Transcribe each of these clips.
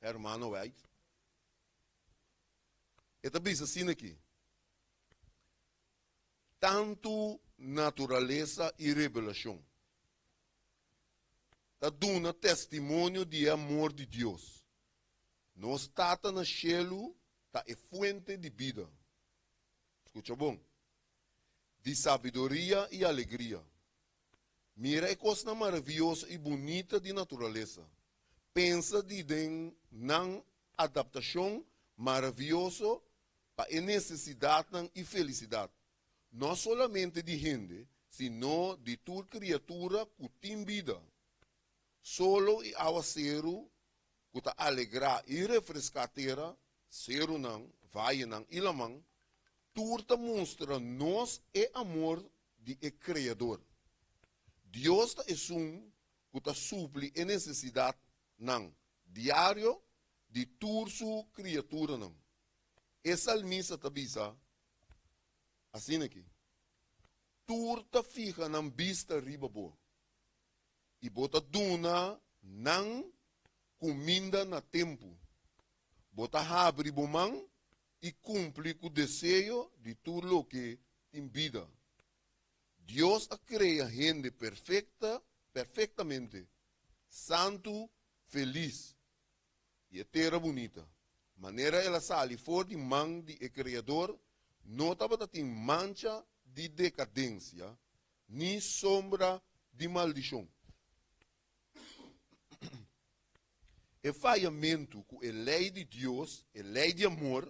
Hermano White. E ta bisa asina aki, Tantu naturalesa i revelashon ta duna testimonio di e amor di Dios. Nos Tata na shelu ta e fuente di bida. Skucha bon. Di sabiduria i alegria. Mira e kosnan maravioso i bunita di naturalesa. Pensa di den nan adaptashon maravioso pa e nesesidatnan i felisidat, no solamente di hende, sino di tur kriatura ku tin bida. Solo i awaseru ku ta alegrá i refreská tera, serunan, vayenan i laman, tur ta mustra nos e amor di e Kreador. Dios ta esun ku ta supli e nesesidatnan diario di tur su kriaturanan. E salmista ta bisa asina aki, Tur ta fiha nan bista riba bo, i bo ta duna nan kuminda na tempu. Bo ta habri bo man i kumpli ku deseo di tur loke tin bida. Dios a krea hende perfekta, perfektamente santu, felis i e tera bunita. Manera el a sali for di man di e Kreador, no tabata tin mancha di dekadensia ni sombra di maldishon. E fayamentu ku e lei di Dios, e lei di amor,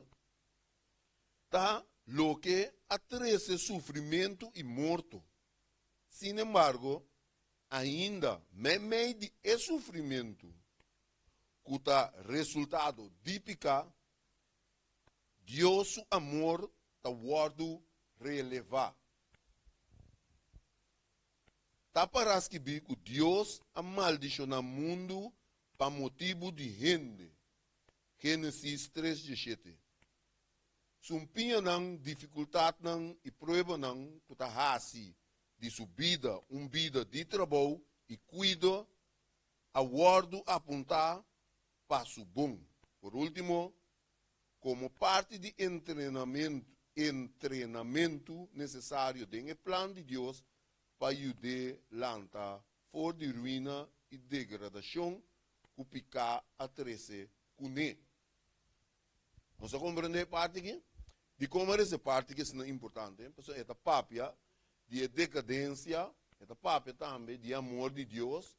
ta loke a trese sufrimentu i morto. Sin embargo, ainda meimei di e sufrimentu ku ta resultado di piká, Dios su amor ta wòrdu relevá. Ta para skibí ku Dios a maldishoná mundu pa motibu di hende, Génesis tres dieshete. Sumpiñanan, difikultatnan i pruebanan ku ta hasi di su bida un bida di trabou i kuido a wòrdu apuntá pa su bon. Por último, komo parti di entrenamentu nesesario den e plan di Dios pa yud'é lanta for di ruina i degradashon ku piká a trese kuné. Nos a komprendé e parti aki? Dikon a rese parti aki asina importante? Pasobra e ta papia di e dekadensia, e ta papia tambe di e amor di Dios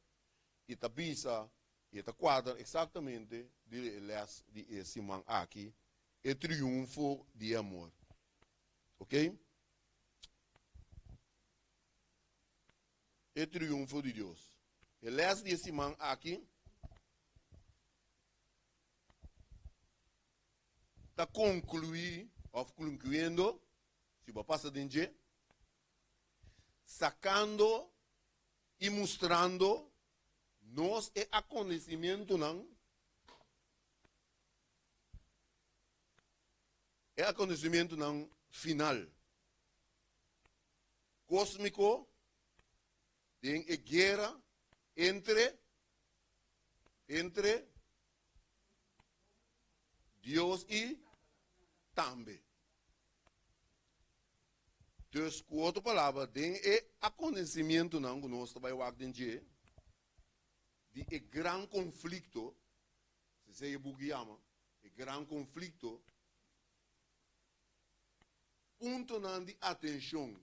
i ta bisa I e ta kuadra eksaktamente di e lès di e siman aki, e triunfo di e amor. Ok? E triunfo di Dios. E lès di e siman aki ta konkluí, òf klunkuyendo, si bo a pasa den dje, sakando i mustrando Nos e akontesimentunan, e akontesimentunan final kósmiko den e guera entre entre Dios i tambe. Dus ku otro palabra, den e akontesimentunan ku nos ta bai wak den dje, di e gran konflikto, esei e buki yama, e gran konflikto, puntonan di atenshon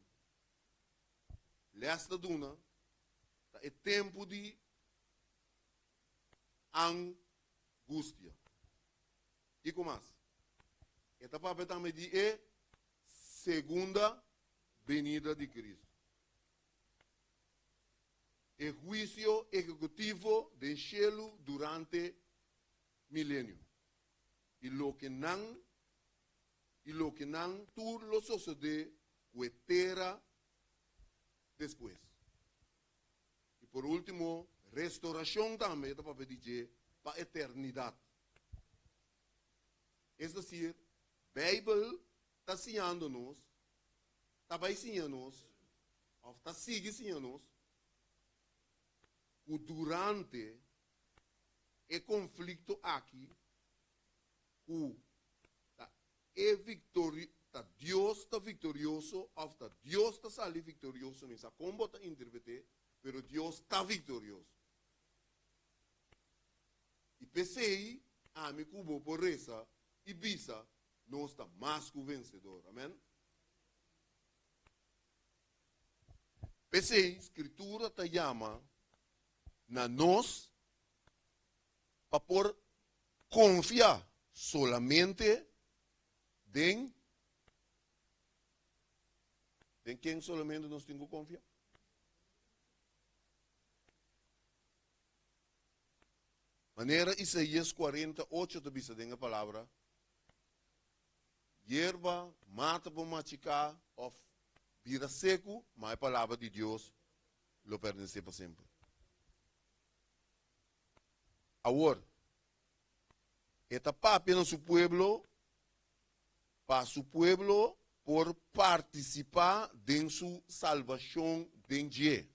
lès ta duna ta e tempu di angustia. Kiko mas? E ta papia tambe di e segunda benida di Cristo. E huicio ehecutivo den shelu durante milenio y loke nan y loke nan tur lo sosode cu e tera despues. Y por ultimo, restoracion tambe ta papia di dje pa eternidad. Es decir, Bijbel ta siñando nos, ta bai siña nos, of ta sigui siña nos, ku durante e konflikto aki. Ku ta e viktorio, ta Dios ta viktorioso òf ta Dios ta sali viktorioso, mi sa kon bo ta interpret'é, pero Dios ta viktorioso. I p'esei ami ku bo por resa i bisa nos ta mas ku vensedor. Amèn. P'esei Skritura ta yama na nos pa por konfia solamente den Den ken solamente nos tin ku konfia? Manera Isaías 48 ta bisa den e palabra, Yerba, mata por machiká òf bira seku, ma e palabra di Dios lo pernesé pa semper. Awor, e ta papia na su pueblo pa su pueblo por partisipá den su salbashon den dje.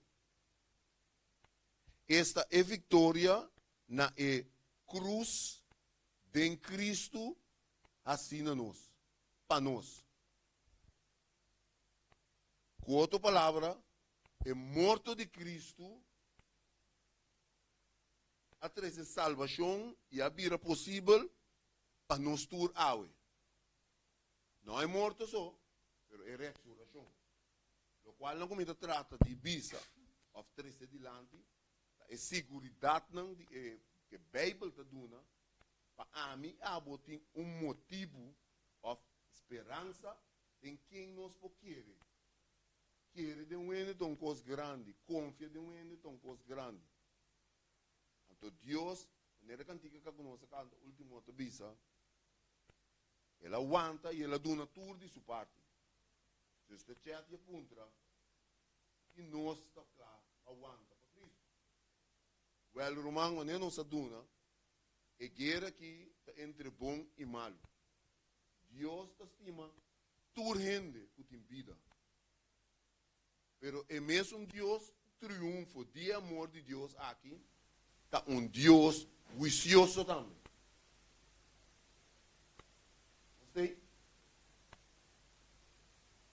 Esta e viktoria na e krus den Kristu hasí na nos, pa nos. Ku otro palabra, e morto di Kristu a trese salbashon i a bira posibel pa nos tur awe. No e morto so, pero e resurashon. Lokual nan ku mi ta trata di bisa òf trese dilanti ta e siguridatnan di e ke Beibel ta duna pa ami i abo tin un motibu òf speransa den ken nos por kere. Kere den un hende ta un kos grandi, konfia den un hende ta un kos grandi. Anto Dios, manera e kantika ka ku nos a kanta último ta bisa, El a wanta i el a duna tur di su parti. Zuster Chetty a puntra, Ki nos ta kla pa wanta pa Kristu? Wèl, ruman, wanneer nos a duna, e guera aki ta entre bon i malu. Dios ta stima tur hende ku tin bida. Pero e mesun Dios triunfo di e amor di Dios aki ta un Dios huisioso tambe. Nos ta ei?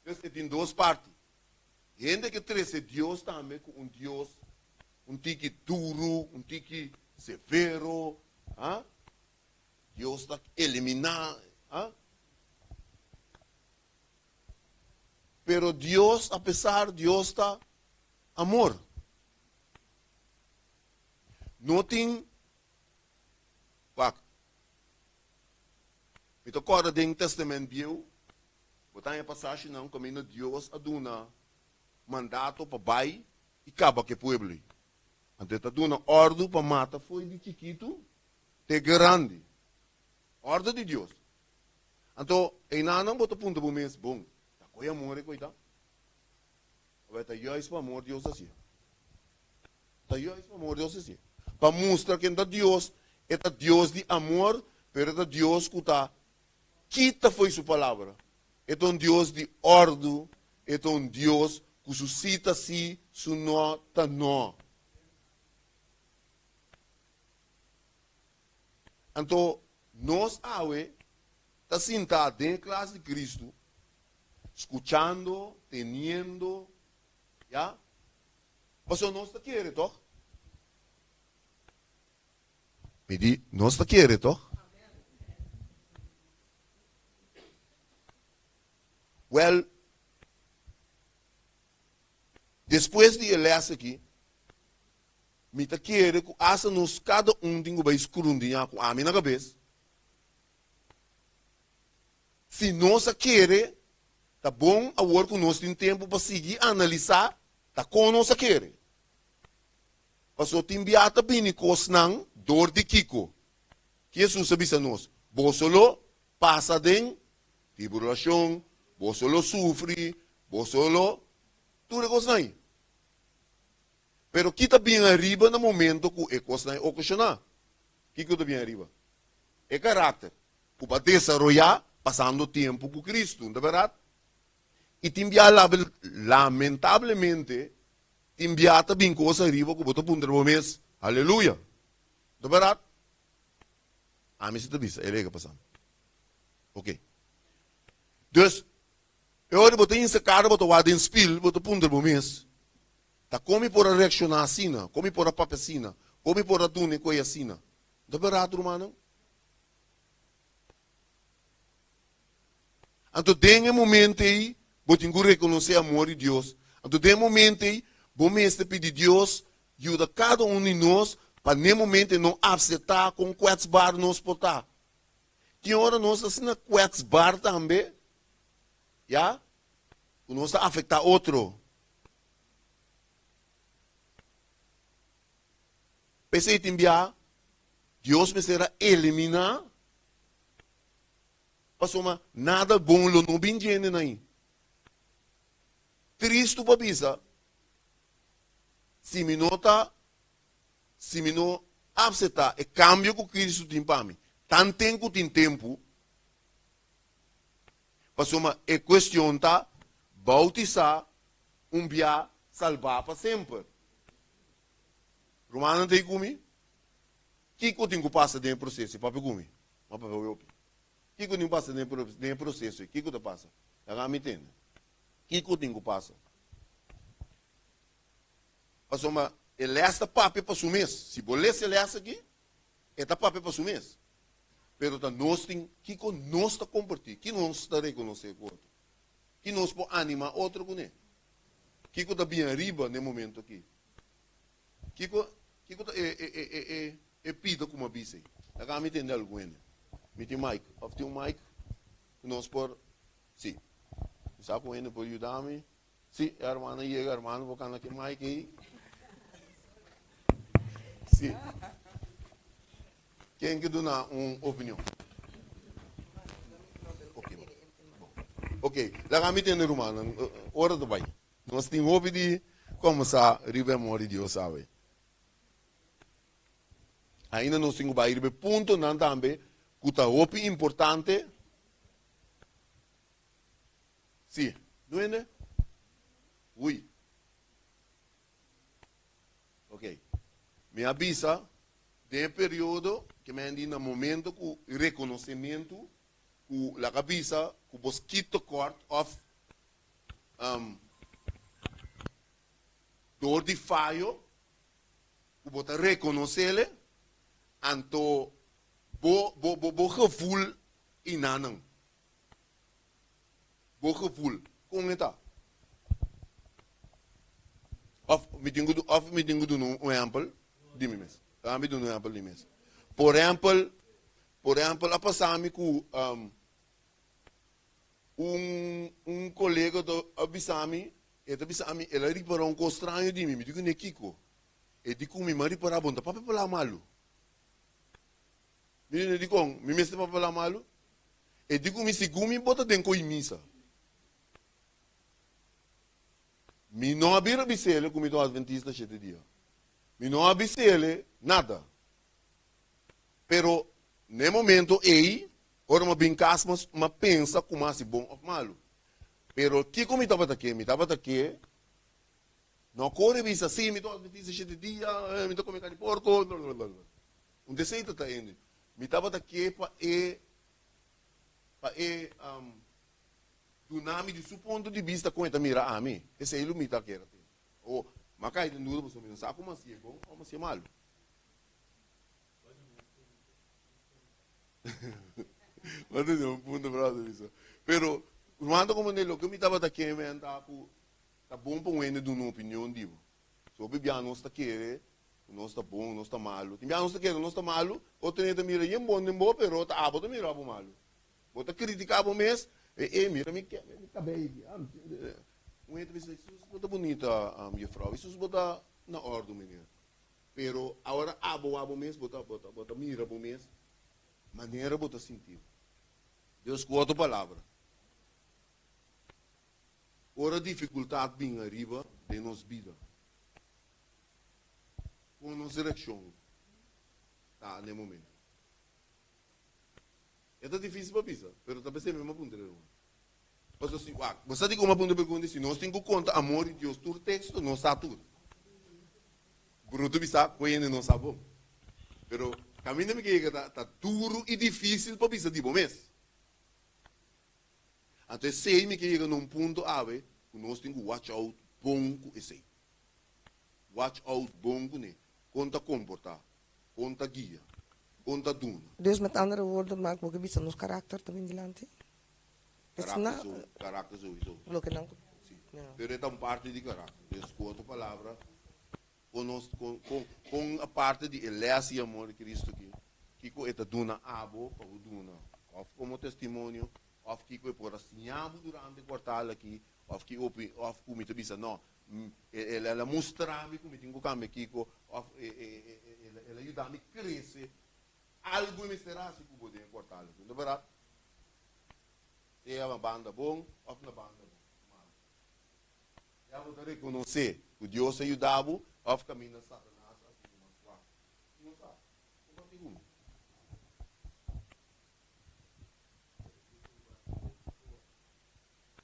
Pues e tin dos parti. Hende ke trese Dios tambe ku un Dios un tiki duru, un tiki severo, ha? Dios ta eliminá, ha? Pero Dios, apesar Dios ta amor. No tin, wak, mi ta kòrda den Testament Bieu, bo ta haña pasashinan kaminda Dios a duna mandato pa bai i kaba ku e pueblo ei. Anto e ta duna òrdu pa mata fo'i di chikitu te grandi. Òrdu di Dios. Anto, einanan bo ta puntra bo mes, Bon, ta koe amor e koe ta? Awor, ta juist pa amor Dios a hasié. Ta juist pa amor Dios a hasié. Pa mustra ken ta Dios, e ta Dios di amor, pero e ta Dios ku ta kita fo'i su palabra. E ta un Dios di òrdu, e ta un Dios ku su sí ta sí, su nò ta nò. Anto nos awe ta sintá den e klas di Kristu, skuchando, teniendo, ya, pasobra nos ta kere, tòg? Mi di, nos ta kere, tòg? Wèl, despues di e lès aki, Mi ta kere ku asta nos kada un tin ku bai skrundiñá ku ami na kabes. Si nos a kere, ta bon awor ku nos tin tempu pa sigui analisá ta kon nos a kere. Pasobra tin bia ta bini kosnan dor di kiko? Ki Hesus a bisa nos? Boso lo pasa den tribulashon, boso lo sufri, boso lo tur e kosnan ei. Pero ki ta bin ariba na momento ku e kosnan e okashoná? Kiko ta bin ariba? E karakter ku bo a desaroyá pasando tempu ku Kristu, no ta bèrdat? I tin bia lamentablemente tin bia ta bin kos ariba ku bo ta puntra bo mes, Aleluya! No ta bèrdat? Ami si ta bisa, e lei ke pasando. Ok. Dus, e ora bo ta hinsa kara bo ta wak den spil, bo ta puntra bo mes, Ta kon mi por a reakshoná asina? Kon mi por a papia asina? Kon mi por a duna e koe asina? No ta bèrdat, rumannan? Anto den e momento ei, bo tin ku rekonosé amor di Dios. Anto den e momento ei, bo mester pidi Dios yuda kada un di nos pa n'e momento ei no apseptá kon kwetsbaar nos por ta. Tin ora nos ta asina kwetsbaar tambe, ya, ku nos ta afektá otro. P'esei tin bia Dios mester a eliminá pasobra nada bon lo no bin djende na i. Tristu pa bisa, si mi no ta, si mi no apseptá e kambio ku Kristu tin pa mi, tanten ku tin tempu, Pasobra e kuestion ta boutisá un bia salbá pa semper. Rumannan ta ei ku mi? Kiko tin ku pasa den e proseso ei? Papia ku mi. M'a papia hopi. Kiko tin ku pasa den e proseso ei? Kiko ta pasa? Laga mi tende. Kiko tin ku pasa? Pasobra e lès ta papia pa su mes. Si bo lesa e lès aki, E ta papia pa su mes. Pero ta nos tin kiko nos ta kompartí, ki nos ta rekonosé ku otro, ki nos por animá otro kuné. Kiko ta bin ariba na e momento akí? Kiko kiko ta e e e e e e pida ku mi a bisa ei? Laga mi tende algun hende. Mi tin mic. Òf tin un mic ku nos por. Sí. Mi sa ku un hende por yuda mi. Sí, e hermano yega, hermano por cana ki mic ei. Sí. Ken ke duna un opinion? Ok, ok, laga mi tende rumannan, ora ta bai. Nos tin hopi di komensá riba e amor di Dios awe. Ainda nos tin ku bai riba e puntonan tambe ku ta hopi importante. Sí. No hende? Ui. Ok. Mi a bisa den e periodo ke mi a hende na momento ku rekonosementu ku laga bisa ku bo skit tekort òf dor di fayo ku bo ta rekonosele anto bo bo bo gevoel inanan. Bo gevoel, kon e ta? Of mi tin ku of mi tin ku duna un ehèmpel di mi mes. Laga mi duna un ehèmpel di mi mes. Por ehèmpel, por ehèmpel a pasa mi ku un un kolega ta a bisa mi, e ta bisa mi el a ripará un kos straño di mi. Mi di kuné kiko? E di ku mi, mi a ripará bo no ta papia palabra malu. Mi di, Dikon mi mester papia palabra malu? E di ku mi, Segun mi bo ta den ko'i misa. Mi no a bira bis'ele ku mi ta un adventista shete dia. Mi no a bis'ele nada. Pero n'e momento ei, ora mi a bin kas, mi a pensa ku mi a hasi bon òf malu. Pero kiko mi tabata ke? Mi tabata ke no kore bisa, Sí, mi ta un adventista shete dia, mi ta kome karni porko, blablabla. Un deseo ta ende. Mi tabata ke pa e pa e duna mi di su punto di bista kon e ta mira ami. Esei lo mi ta kere tende. O, m'a kai den duda pasobra mi no sa ku mi hasié bon o mi hasié malu. Bo a tende un punto brother bisa. Pero ruman ta komprende loke mi tabata ke men ta ku ta bon pa un hende duna un opinion di bo. So hopi bia nos ta kere ku nos ta bon, nos ta malu. Tin bia nos ta kere nos ta malu, otro hende ta mira yen bon den bo, pero ta abo ta mira bo malu. Bo ta kritika bo mes, e e mira mi mi kabei aki. Un hende ta bisa, Jesús bo ta bunita jefrou, Jesús bo ta na ordu meneer. Pero awor abo wak bo mes, bo ta bo ta bo ta mira bo mes manera bo ta sinti bo. Dios ku otro palabra. Ora difikultat bin ariba den nos bida, kon nos reakshon ta na e momento? E ta difísil pa bisa, pero ta p'esei mi a puntra e ruman. Pasobra si, wak, bo sa dikon mi a puntra e pregunta? Si nos tin ku konta amor di Dios tur teksto, nos sa tur. Bruto bisa ku hende no sa bon. Pero kaminda mi ke yega ta, ta duru i difísil pa bisa di bo mes. Anto esei mi ke yega na un punto awe ku nos tin ku watch out bon ku esei. Watch out bon kuné, kon ta komportá, kon ta guia, kon ta duna. Dus met andere woorden, maak bo ke bisa nos karakter ta bin dilanti? Karakter sou, karakter souiso. Loke nan ku. Si, pero e ta un parti di karakter. Dus ku otro palabra, kon nos, kon, kon, kon aparte di e lès di amor di Cristo aki, kiko e ta duna abo pa bo duna, òf komo testimonio, òf kiko e por a siña bo durante e kuartal aki, òf ki opi, òf ku mi ta bisa, no, El a mustra mi ku mi tin ku kambia kiko, òf el a yuda mi krese. Algu e mester hasi ku bo den e kuartal aki, no ta bèrdat? Sea na banda bon òf na banda malu. Ya bo ta rekonosé ku Dios a yuda bo òf kaminda Satanas a hasi bo mas wak. No sa. Kompartí ku mi.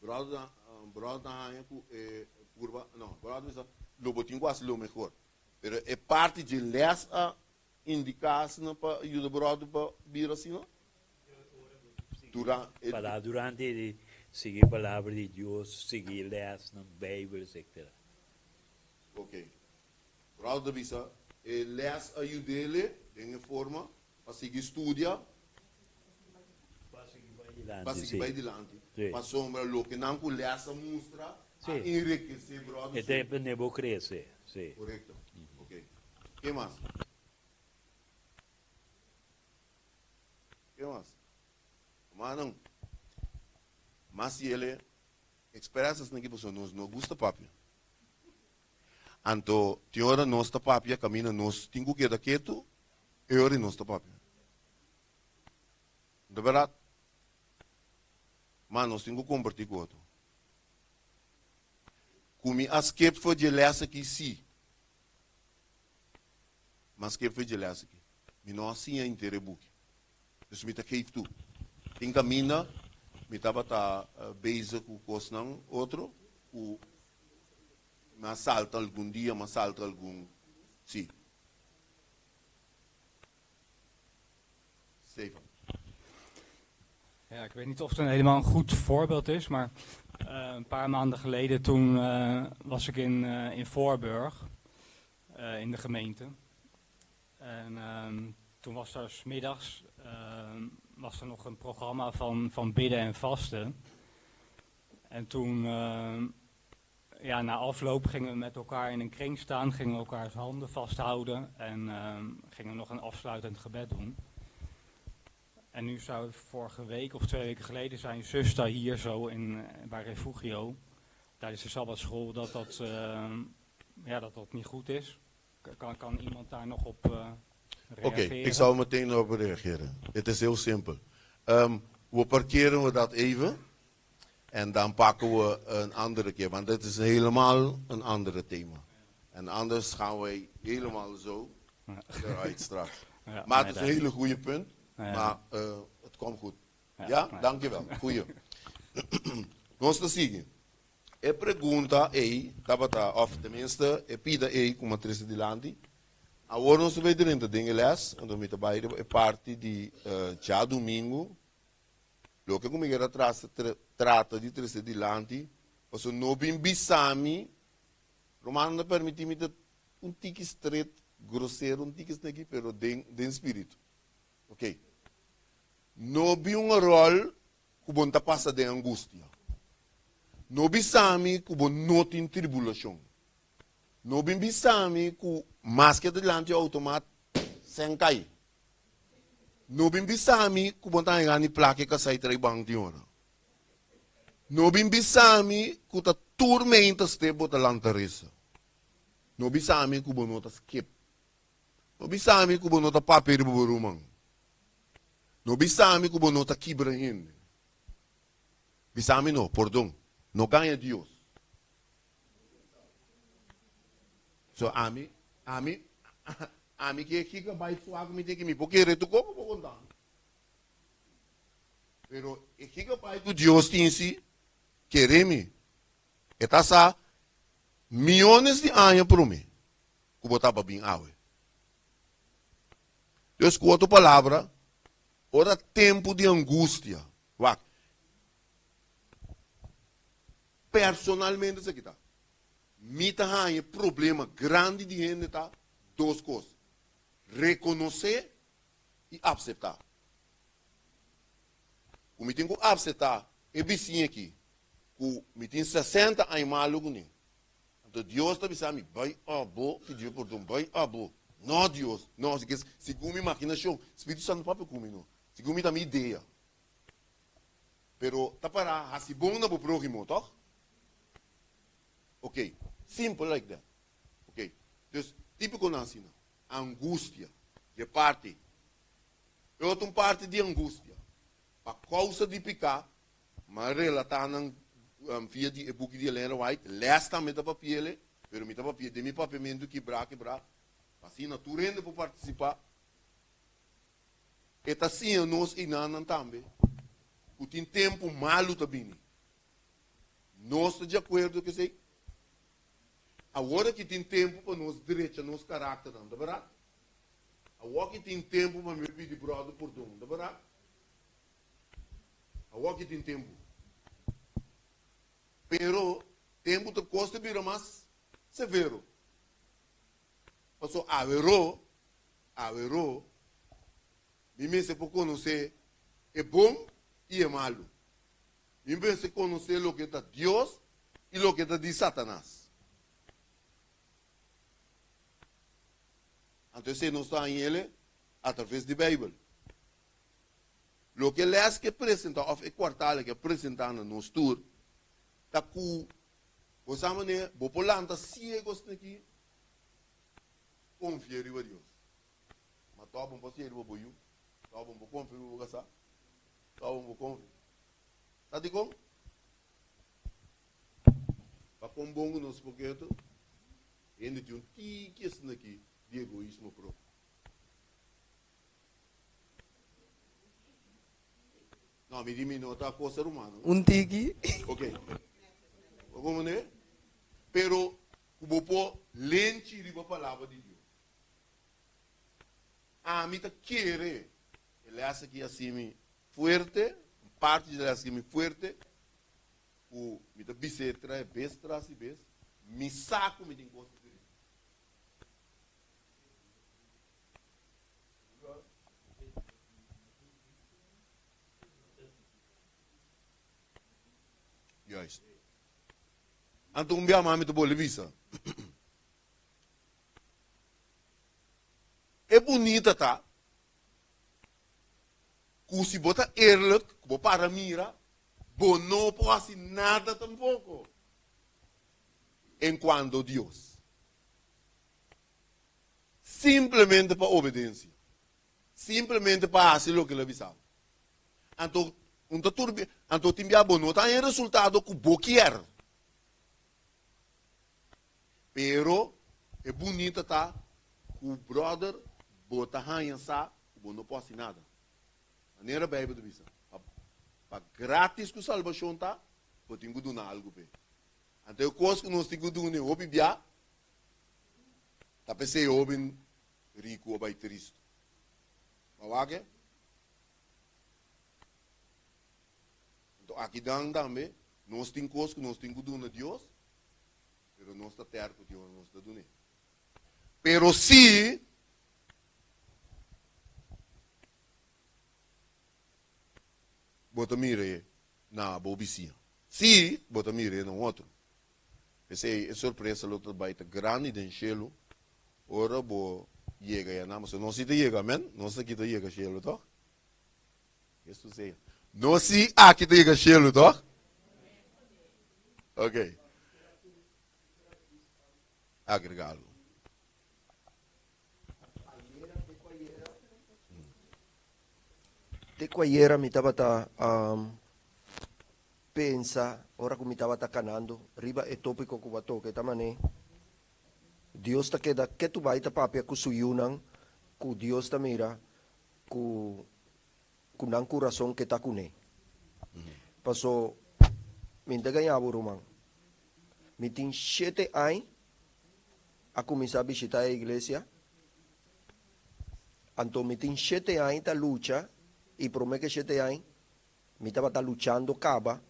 Bròder bròder ta haña ku e purba, no, bròder bisa lo bo tin ku hasi lo mehor. Pero e parti dje lès a indiká asina pa yuda bròder pa bira asina? Dura e. Palabra durante di sigui palabra di Dios, sigui lèsnan, Beibel, etcetera. Ok. Bròder ta bisa e lès a yud'ele den e forma Pa sigui studia. Pa sigui bai dilanti. Pa sigui bai dilanti. Pasobra loke nan ku lès a mustra a enrikesé bròder su. E ta pone bo krese, si. Korekto. Ok. Ke mas? Ke mas? Rumannan, mas yele eksperensianan aki pasobra nos no gusta papia. Anto tin ora nos ta papia kaminda nos tin ku keda ketu, e ora nos ta papia. No ta bèrdat? Ma nos tin ku kompartí ku otro. Ku mi a skep for dje lès aki? Sí. Mi a skep for dje lès aki. Mi no a siña henter e buki. Dus mi ta geef toe. Tin kaminda mi tabata bezig ku kosnan otro ku Mi a salta algun dia, mi a salta algun, sí. Stefan. Ja, ik weet niet of het een helemaal een goed voorbeeld is, maar uh, een paar maanden geleden toen uh, was ik in, uh, in Voorburg, in de gemeente. En um, toen was er 's middags ehm, was er nog een programma van, van bidden en vasten. En toen, uh, ja, na afloop gingen we met elkaar in een kring staan, gingen we elkaars handen vasthouden en uh, gingen we nog een afsluitend gebed doen. En nu zou het vorige week of 2 weken geleden zijn zuster hier zo in, bij Refugio, tijdens de Sabbatschool, dat dat, uh, ja, dat dat niet goed is. Kan, kan iemand daar nog op uh, reageren? Oké, ik zal meteen op reageren. Het is heel simpel. Um, we parkeren we dat even. En dan pakken we een andere keer, want dat is helemaal een andere thema. En anders gaan wij helemaal zo eruit straks. Ja, maar het is een hele goede punt, ja. Maar het komt goed. Ja, ja? Dankjewel. Goeie. Nos ta sigui. E pregunta ei tabata, of tenminste e pida ei ku mi a trese dilanti. Awor nos ta bai drenta den e les, anto mi ta bai riba e parti di djadumingu. Loke ku mi kier a trata di trese dilanti, pasobra no bin bisa mi, rumannan ta permití mi ta un tiki stret, grosero un tiki esaki, pero den den spiritu. Ok. No bin un ròl ku bo no ta pasa den angustia. No bisa mi ku bo no tin tribulashon. No bin bisa mi ku maske ta dilanti outomat sèn kai. No bin bisa mi ku bo ta haña ni plaka e kasai trae ban tin ora. No bin bisa mi ku ta tur meinta step bo ta lanta resa. No bisa mi ku bo no ta skip. No bisa mi ku bo no ta papia riba bo ruman. No bisa mi ku bo no ta kibra hende. Bisa mi no, pordon. No gaña Dios. So ami, ami, ami ke gigabyte swak mi tin ki mi por kere tur koko bo konta mi. Pero e gigabyte ku Dios tin si, kere mi, e ta sa miyones di aña prome ku bo taba bin awe. Dus ku otro palabra, ora tempu di angustia, wak. Personalmente esaki ta. Mi ta haña problema grandi di hende ta dos kos, rekonosé i apseptá. Ku mi tin ku apseptá e bisiña aki ku mi tin sesenta aña malu kuné. Anto Dios ta bisa mi, Bai abo pidié pordon, bai abo. No, Dios, no, segun mi imaginashon, Spiritu Santu papia ku mi no, segun mi ta mi idea. Pero ta para hasi bon na bo próhimo, tòg? Ok, simple like that. Ok, dus típikonan asina, angustia, di e parti. E otro un parti di angustia, pa kousa di piká, m'a relatá nan via di e buki di Elena White, lès tambe ta papi'el, pero mi ta papia den mi papiamentu kibrá kibrá, pa asina tur hende por partisipá. E ta siña nos einanan tambe ku tin tempu malu ta bini. Nos ta di akuerdo ku esei? Awor aki tin tempu pa nos drecha nos karakternan, ta bèrdat? Awor aki tin tempu pa mi pidi bròder pordon, ta bèrdat? Awor aki tin tempu. Pero tempu ta kos ta bira mas severo. Paso aweró, aweró, mi mester por konosé e bon i e malu. Mi mester konosé loke ta Dios i loke ta di Satanas. Anto esei nos ta haña el atraves di Beibel. Loke les ke presentá òf e kuartal ke presentá na nos tur ta ku Bo sa manera bo por lanta ciego asina-ki? Confia riba Dios. Ma toba bo por siña riba bo yu, toba bo por confia riba bo casá, toba bo por confia. Sa dikon? Pa kon bon ku nos por ketu, hende tin un tiki asina-ki di egoismo propio. No, mi di mi no ta cosa rumano. Un tiki. Ok. Bo comprende? Pero ku bo por lenchi riba palabra di Dios. Ami ta kere e les aki hasi mi fuerte, un parti di e les aki mi fuerte, ku mi ta bis'é trae bes tras di bes, mi sa ku mi tin kos di dirichi. Juist. Anto un bia mami ta bolbe bisa. E bunita ta ku si bo ta eerlijk, ku bo para mira, bo no por hasi nada tampoko en cuanto Dios. Simplemente pa obedensia. Simplemente pa hasi loke el a bisa bo. Anto un ta tur anto tin bia bo no ta haña e resultado ku bo kier. Pero e bunita ta ku brother bo ta haña sa ku bo no por hasi nada. Manera Beibel ta bisa, pa pa gratis ku salbashon ta, bo tin ku duna algu p'e. Anto e kos ku nos tin ku duna e hopi bia Ta p'esei hóben riku a bai tristu. Bo a wak e? Anto akinan tambe nos tin kos ku nos tin ku duna Dios, pero nos ta tèrko tin ora nos ta dun'é. Pero si bo ta mir'é na bo bisiña, si bo ta mir'é na un otro. P'esei e sorpresa lo ta bai ta grandi den shelu ora bo yega ya nan. Pasobra nos si ta yega, amen? Nos aki ta yega shelu, tòg? Hesus sea. Nos si aki ta yega shelu, tòg? Ok. Agrega algu. Te ku ayera mi tabata pensa ora ku mi tabata kanando riba e tópiko ku bo a toka e ta manera Dios ta keda ketu bai ta papia ku su yunan ku Dios ta mira ku ku nan kurason ke ta kuné. Paso mi no ta gaña bo ruman mi tin shete aña a kuminsá bishitá e iglesia. Anto mi tin shete aña ta lucha i promé ke shete aña mi tabata luchando kaba.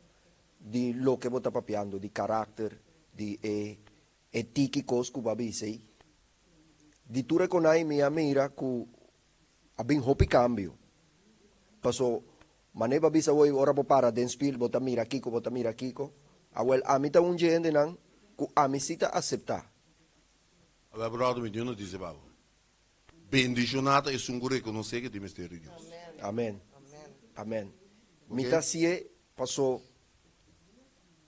di loke bo ta papiando, di karakter, di e e tiki kos ku bo a bisa ei. Di tur e konai mi a mira ku a bin hopi kambio. Paso, manera bo a bisa awor ora bo para den spil bo ta mira kiko, bo ta mira kiko. Awel ami ta un dje hendenan ku ami si ta aseptá. Awel bròder mi tin un notisia pa bo. Bendishoná ta esun ku rekonosé ke tin mester di Dios. Amen. Amen. Mi ta hasié paso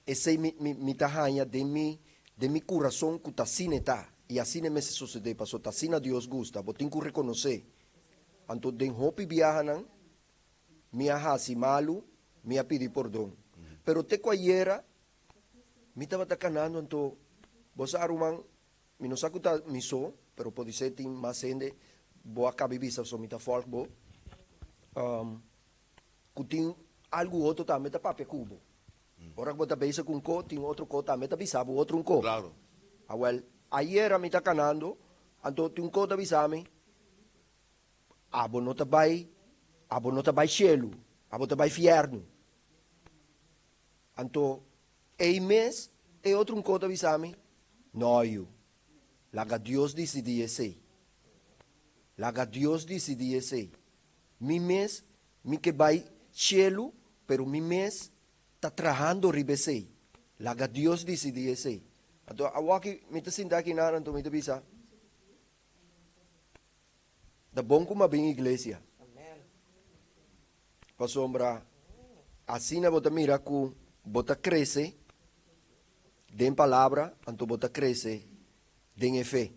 esei mi mi mi ta haña den mi den mi kurason ku ta asina e ta i asina e mester sosodé paso ta asina Dios gusta. Bo tin ku rekonosé. Anto den hopi biahanan mi a hasi malu, mi a pidi pordon. Pero te ku ayera mi tabata kanando anto bo sa ruman Mi no sa ku ta mi so, pero podisé tin mas hende, bo a kabi bisa so mi ta fòlg bo, ku tin algu otro tambe ta papia ku bo. Ora ku bo ta bezig ku un ko, tin otro ko tambe ta bisa bo otro un ko. Klaro. Awèl, ayera mi ta kanando, anto tin un ko ta bisa mi, Abo no ta bai, abo no ta bai shelu, abo ta bai fièrnu. Anto ei mes e otro un ko ta bisa mi, No yu, laga Dios disidí esei. Laga Dios disidí esei. Mi mes mi ke bai shelu, pero mi mes ta trahando riba esei. Laga Dios disidí esei. Anto awoki mi ta sinta aki nan, anto mi ta bisa, Ta bon ku mi a bin iglesia. Pasobra asina bo ta mira ku bo ta krese den palabra, anto bo ta krese den e fe.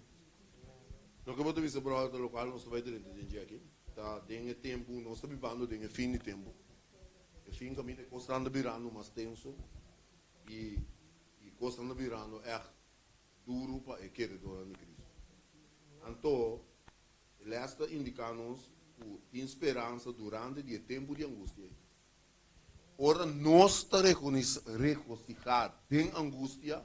Loke bo ta bisa bròder ta lokual nos ta bai drenta den dje aki. Ta den e tempu, nos ta bibando den e fin di tempu. E fin kaminda e kosnan ta birando mas tenso i i kosnan ta birando ègt duru pa e keredornan di Kristu. Anto, e lès ta indiká nos ku tin speransa durante di e tempu di angustia ei. Ora nos ta regosihá den angustia,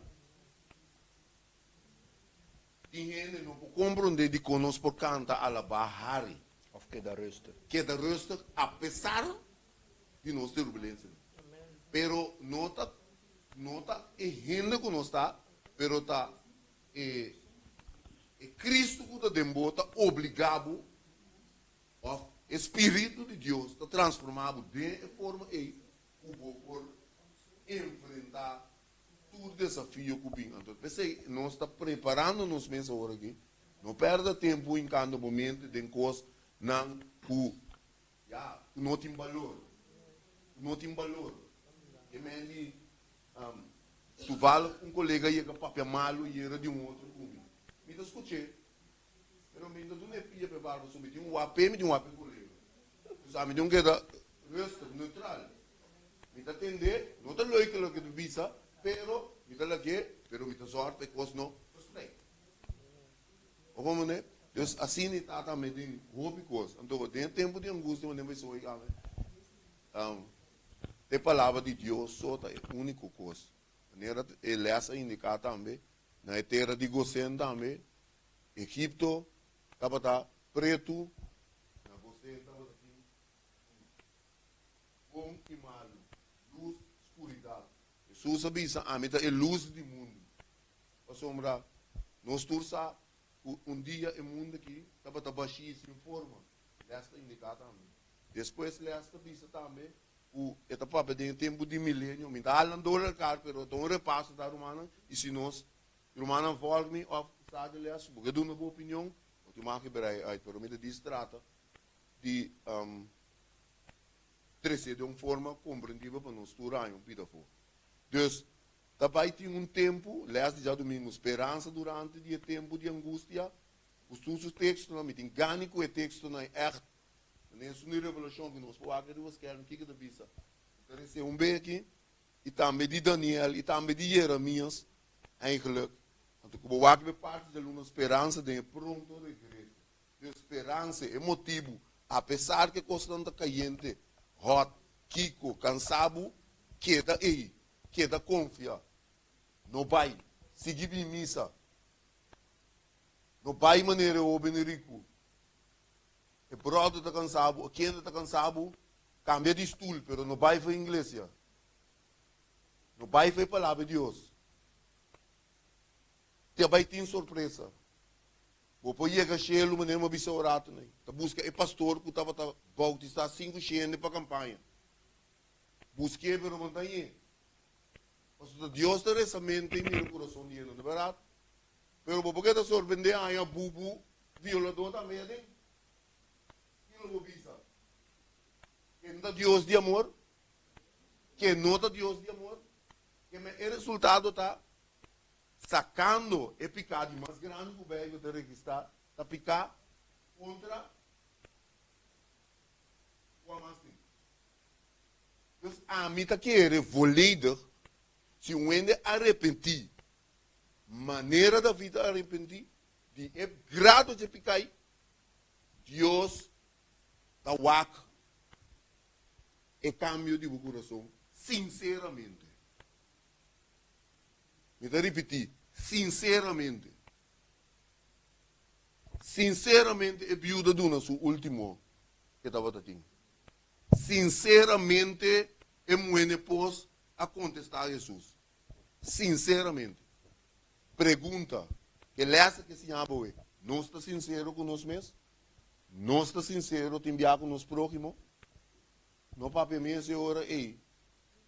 tin hende no por komprondé dikon nos por kanta, alabá, hari. Òf keda rustig. Keda rustig apesar di nos turbulensianan. Pero no ta no ta e hende ku nos ta, pero ta e e Cristo ku ta den bo ta obligá bo, òf e Spiritu di Dios ta transformá bo den e forma ei ku bo por enfrentá tur desafio ku bin. Anto p'esei nos ta preparando nos mes awor aki. No pèrdè tempu hinkando bo mente den kosnan ku Ya, ku no tin balor. Ku no tin balor. E men di, Toevallig un kolega yega papia malu yera di un otro ku mi. Mi ta skuch'é, pero mi no ta duna e pia pa e barba, so mi tin un wap'é, mi tin un wap'é kolega. Dus ami tin un keda rustig, neutral. Mi ta tend'é, no ta leuk loke ta bisa, pero mi ta lag'é, pero mi ta zòrg pa e kos no verspreid. Bo comprende? Dus asina e tata me den hopi cos. Anto den e tempo di angustia manera bo bisa oiga ame, e palabra di Dios so ta e unico cos. Manera e les a indica tambe, na e tera di Gosen tambe, Egipto tabata pretu, na Gosen tabata tin luz. Bon i malu, luz, scuridad. Jesus a bisa, Ami ta e luz di mundu. Pasobra nos tur sa ku un dia e mundu aki tabata bashí i sin forma. Les ta indiká tambe. Despues les ta bisa tambe ku e ta papia den e tempu di milenio. Mi ta hala nan dor elkar, pero ta un repaso ta rumannan, i si nos rumannan vòlg mi òf sa di les, bo ke duna bo opinion, bo tin mag berei uit. Pero mi ta dis trata di trese den un forma komprendibel pa nos tur haña un pida afó. Dus, Ta bai tin un tempu, lès di djadumingu, Speransa durante di e tempu di angustia, ku tur su tekstonan, mi tin gani ku e tekstonan ègt, manera esun di Revelashon ku nos por wak riba skèrm kiko ta bisa, mi ta resé un be aki, i tambe di Daniel, i tambe di Jeremias, eigenlijk, anto ku bo wak riba e parti djaluna Speransa den e pronto regreso. Dios speransa, e motibu, apesar ku e kosnan ta kayente, hòt, kiko, kansá bo, keda ei, keda konfia, no bai, sigui bin misa, no bai manera e hóben riku, e bròder ta kansá bo, e kende ta kansá bo, kambia di stul, pero no bai for iglesia. No bai for e palabra di Dios. Te bai tin sorpresa. Bo por yega shelu manera mi a bisa un rato nei. Ta buska e pastor ku tabata boutisá sinku shende pa kampaña. Busk'é pero bo no ta hañ'é. Pasobra ta Dios ta resa mente i mira kurason di hende, no ta bèrdat? Pero bo por keda sorprendé haña bubu violadó tambe aden. Kiko lo bo bisa? Ke no ta Dios di amor? Ke no ta Dios di amor? Ke me e resultado ta sakando e piká di mas grandi ku Beibel ta registrá, ta piká kontra kua mas tin. Dus ami ta kere volledig si un hende arepentí manera David a arepentí di e grado dje piká ei, Dios ta wak e kambio di bo kurason sinseramente. Mi ta ripití, sinseramente. Sinseramente e biuda duna su último ke tabata tin. Sinseramente e muhé n'e pos a kontestá Hesus. Sinseramente. Pregunta, Ke lès ke siña bo e? Nos ta sinsero ku nos mes? Nos ta sinsero tin bia ku nos próhimo? No papia mes e ora ei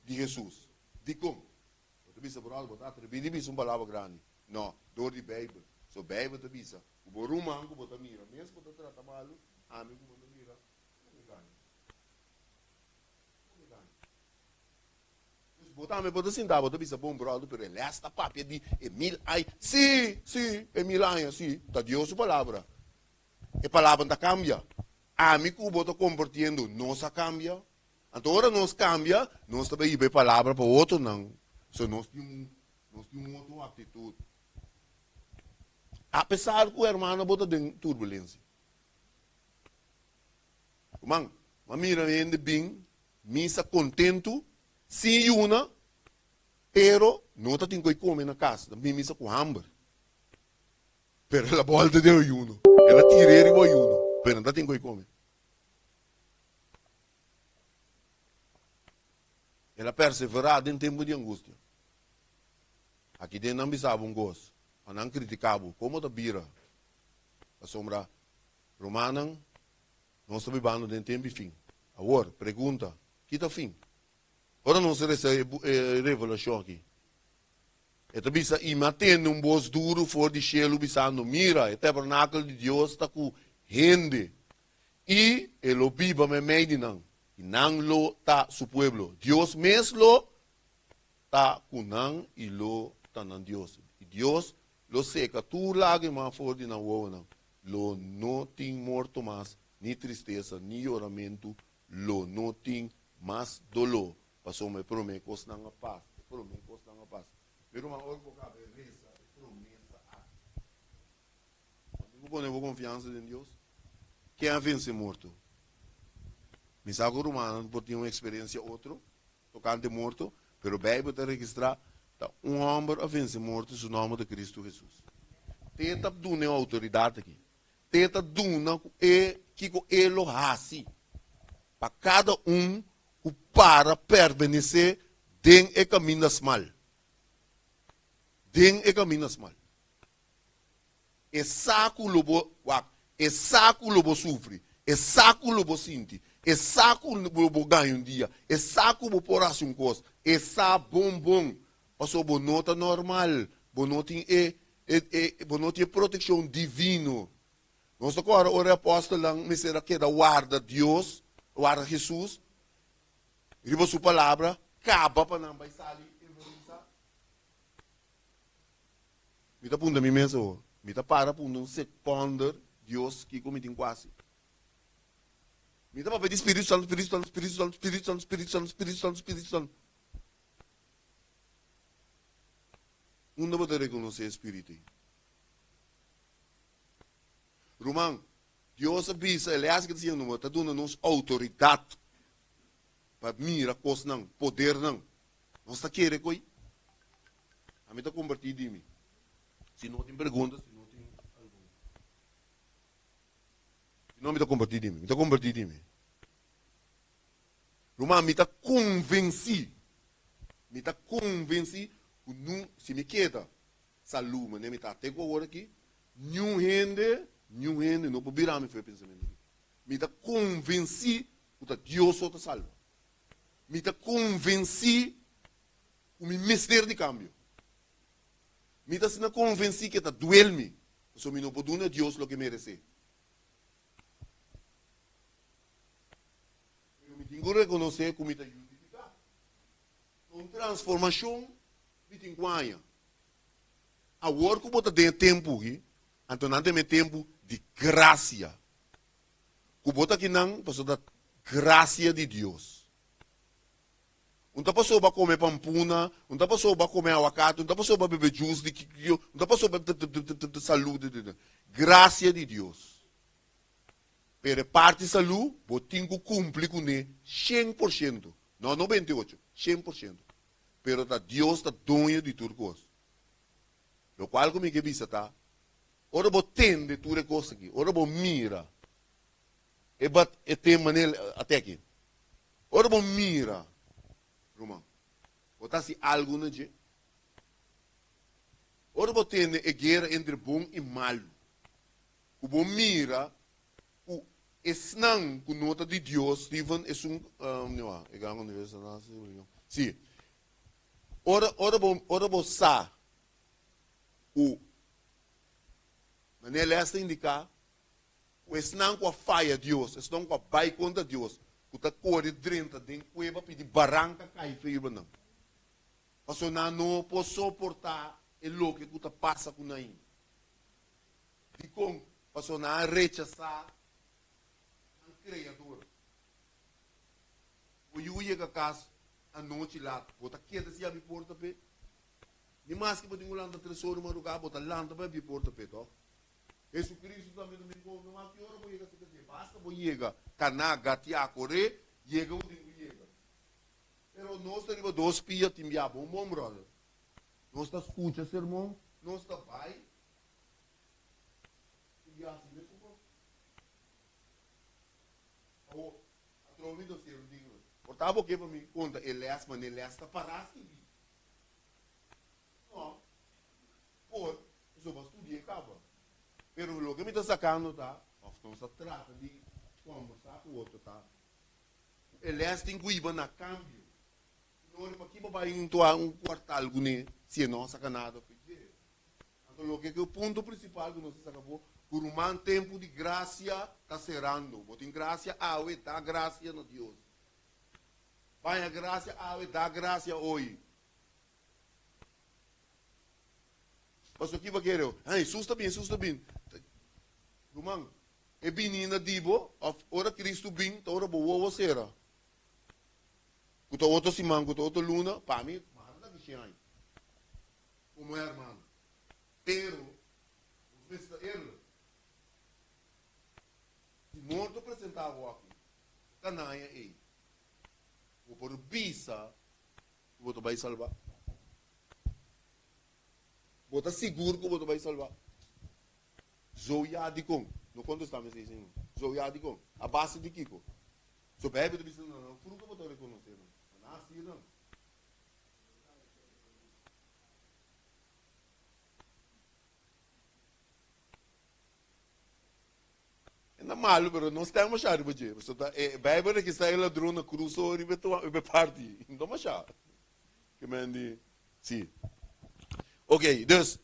di Hesus. Dikon? Bo ta bisa, Bròder, bo ta atrebí di bisa un palabra grandi. No, dor di Beibel. So Beibel ta bisa ku bo ruman ku bo ta mira mes bo ta trata malu, ami ku bo ta mira, ku mi gaña? Ku mi gaña? Dus bo tambe bo ta sinta, bo ta bisa, Bon, bròder, pero e lès ta papia di e mil aña. Sí, sí, e mil aña, sí, ta Dios su palabra. E palabra no ta kambia. Ami ku bo ta kompartiendo nos a kambia. Anto ora nos kambia, nos ta bai hiba e palabra pa otronan. So nos tin un, nos tin un otro aktitut. Apesar ku hermano bo ta den turbulensia. Ruman, m'a mira hende bin misa kontentu, sin yuna, pero no ta tin ku e kome na kas, ta bin misa ku hamber. Pero el a bolta den ayuno, el a tir'é riba ayuno, pero no ta tin ku e kome. El a perseverá den tempu di angustia. Aki den nan bisa bo un kos, pa nan kritiká bo, komo ta bira? Pasobra Rumannan, nos ta bibando den tempu di fin. Awor, pregunta, ki ta fin? Ora nos resa e revelashon aki, e ta bisa, I mi a tende un bos duru for di shelu bisando, Mira, e tabernakel di Dios ta ku hende, i e lo biba meimei di nan, i nan lo ta su pueblo. Dios mes lo ta ku nan i lo ta nan Dios. I Dios lo seka tur lágrima for di nan wowonan. Lo no tin morto mas, ni tristesa, ni yoramentu, lo no tin mas doló, pasobra e promé kosnan a pasa. E promé kosnan a pasa. Mi ruman, ora ku bo kaba e resa e promesa aki, bo tin ku pone bo konfiansa den Dios. Ken a vense morto? Mi sa ku rumannan por tin un eksperensia otro tokante morto, pero Beibel ta registrá ta un hòmber a vense morto, su nòmber ta Kristu Hesus. Te ta duna e outoridat aki. Te ta duna ku e kiko e lo hasi pa kada un ku para permanesé den e kaminda smal. Den e kaminda smal. E sa ku lo bo wak, e sa ku lo bo sufri, e sa ku lo bo sinti, e sa ku lo bo gaña un dia, e sa ku bo por hasi un kos, e sa bon bon, pasobra bo no ta normal, bo no tin e e bo no tin e protekshon divino. Nos ta kòrda ora e apòstelnan mester a keda warda Dios, warda Hesus riba su palabra, kaba pa nan bai sali evangelisá. Mi ta puntra mi mes awor, mi ta para puntra un sekonder Dios kiko mi tin ku hasi? Mi ta papia di Spiritu Santu, Spiritu Santu, Spiritu Santu, Spiritu Santu, Spiritu Santu, Spiritu Santu, Spiritu Santu. Unda bo ta rekonosé e Spiritu ei? Ruman, Dios a bisa, el a hasi ke ta siña nos, ta duna nos outoridat pa mira kosnan, podernan. Nos ta kere ku ei? Ami ta kompartí di mi. Si no tin pregunta, si no tin algun. Si no, mi ta kompartí di mi. Mi ta kompartí di mi. Ruman, mi ta konvensí. Mi ta konvensí ku nu, si mi keda salú manera mi ta te ku awor aki, niun hende, niun hende no por bira mi for e pensamentu aki. Mi ta konvensí ku ta Dios so ta salba. Mi ta konvensí ku mi mester di kambio. Mi ta asina konvensí ku e ta duel mi, pasobra mi no por duna Dios loke e meresé. Pero mi tin ku rekonosé ku mi ta yu di piká. Ta un transformashon mi tin ku haña. Awor ku bo ta den e tempu aki, anto nan ta e tempu di grasia. Ku bo ta akinan pasobra ta grasia di Dios. Un ta pasobra bo a kome pampuna, un ta pasobra bo a kome awakati, un ta pasobra bo a bebe jus di kikio, un ta pasobra salú. Grasia di Dios. Pero e parti salú bo tin ku kumpli kuné 100%, no 98, 100%. Pero ta Dios ta doño di tur kos. Lokual ku mi ke bisa ta, ora bo tende tur e kos aki, ora bo mira e bat e tema nel ate aki, ora bo mira, ruman, bo ta hasi algu na dje? Ora bo tende e guera entre bon i malu, ku bo mira ku esnan ku no ta di Dios, Steven, esun, um, e gran si, ora, ora bo, ora bo sa ku manera les ta indiká ku esnan ku a faya Dios, esnan ku a bai kontra Dios, ku ta kore drenta den kueba pidi baranka kai riba nan, pasobra nan no por soportá e loke ku ta pasa ku nan. Dikon? Pasobra nan a rechasá nan Kreador. Bo yu yega kas anochi lat, bo ta keda sin habri porta p'e? Ni maske bo tin ku lanta tres ora madrugá, bo ta lanta pa habri porta p'e, tòg? Hesukristu tambe ta bin konta, Ma ki ora bo yega serka dje? Basta bo yega, kaná, gatiá, koré, yega bo tin ku yega. Pero nos ta riba dos pia tin bia bon bon, bròder. Nos ta skucha sermon, nos ta bai i hasi mesun kos. Awor, atrobe mi ta ser un digno. Por ta bo ke pa mi konta e lès, ma ne lès ta pará skibi. No, por, pasobra bo a studi'é kaba. Pero loke mi ta sakando ta, òf nos ta trata di kòmbersá ku otro ta, ku e lès tin ku hiba na kambio. Sinor, pakiko bo bai un kuartal kuné si e no a saka nada for dje? Anto loke ku e punto prinsipal ku nos a saka afó, ku ruman tempu di grasia ta serando. Bo tin grasia awe, da grasia na Dios. Baña grasia awe, da grasia oy. Pasobra ki bo a kere? Ha, Hesus ta bin, Hesus ta bin. Ruman, e binida di bo, òf ora Kristu bin, ta ora bo wowo sera. Ku ta otro siman, ku ta otro luna, pa mi, mara ta ki shen aña. Komo hermano. Pero, nos mester ta eerlijk. Si morto presentá bo aki, e kanaya ei, bo por bisa ku bo ta bai salbá? Bo ta sigur ku bo ta bai salbá? Zo ya dikon? No kontestá mi esei, Señor. Zo ya dikon? A base di kiko? So Bijbel ta bisa na nan fruta bo ta rekonosé nan. Na nan hasi nan. E na malu, pero no stem masha riba dje. Pasobra ta e Bijbel registrá e ladron na krus so riba e riba e parti. No ta masha. Ke men di, si. Ok, dus.